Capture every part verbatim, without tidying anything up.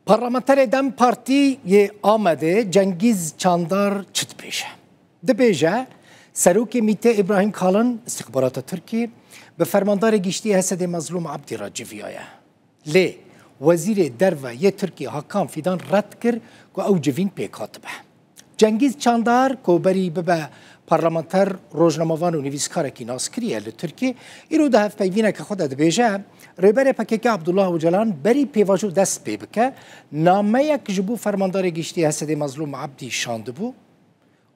Parlamenterê DEM Partî yê Amedê Cengîz Çandar çi dibêje? Dibêje, Serokê MÎT'ê Îbrahîm Kalin, îstixbarata Tirkiyê, bi Fermandarê Giştî H S D'ê Mezlûm Ebdî re civiyaye. Lê Wezîrê Derve yê Tirkiyê Hakan Fîdan red kir ku ew civîn pêk hatibe. Cengîz Çandar ku berî bibe parlamenter, rojnamevan û nivîskarekî naskirî ye li Tirkiyê, îro di hevpeyvîneke xwe de dibêje, Rêberê P K K Abdullah Ocalan berî pêvajo dest pê bike, nameyek ji bo Fermandarê Giştî H S D'ê Mezlûm Ebdî şandibû.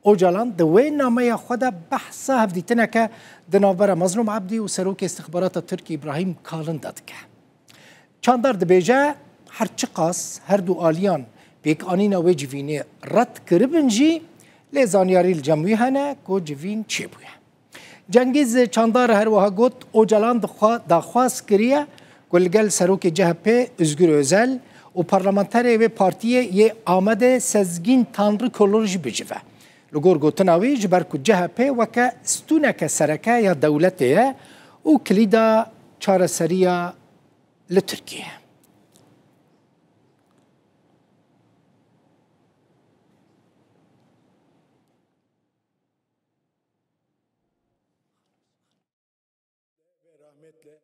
Ocalan di wê nameya xwe de behsa hevdîtineke di navbera Mezlûm Ebdî û Serokê Îstixbarata Tirkî Îbrahîm Kalin de dike. Çandar dibêje, her çiqas her du aliyan pêkanîna wê civînê red kiribin jî, lê zanyarî li cem wî hene ku civîn çêbûye. Cengîz Çandar her wiha got, Ocalan dixwa-, daxwaz kiriye ku li gel Serokê C H P Ozgur Özel û parlamenterê wê partiyê yê Amedê Sezgîn Tanrıkulu jî bicive. Li gor gotina wî, ji ber ku C H P weke stûneke sereke ya dewletê ye û kilîda çareseriya li Tirkiyê. Ve rahmetle